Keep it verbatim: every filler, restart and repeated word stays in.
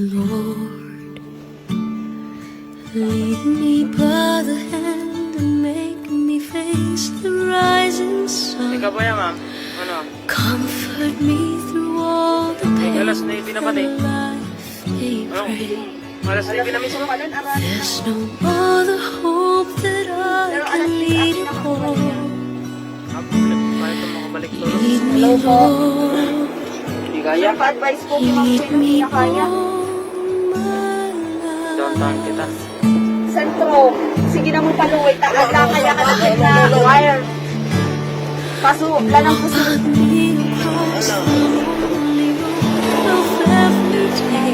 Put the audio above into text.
Lord, lead me by the hand and make me face the rising sun. Ikaw po yan, ma'am. Ano? Comfort me through all the pain Alas nuebe na pati. that life may Ano? bring. Alas nuebe na mismo. There's no other hope that I can lean upon. Ah, bakit tayo makabalik to? Lead me, Lord. Hindi kaya. Pa-advise po kay Ma'am Lead Gwen kung me hindi na kaya. All my life. Downtown kita. Sentro. Sige na mo paluway. Taas lang kaya ka na wire. Kaso, lalang po sa Lead me across the lonely road of every day.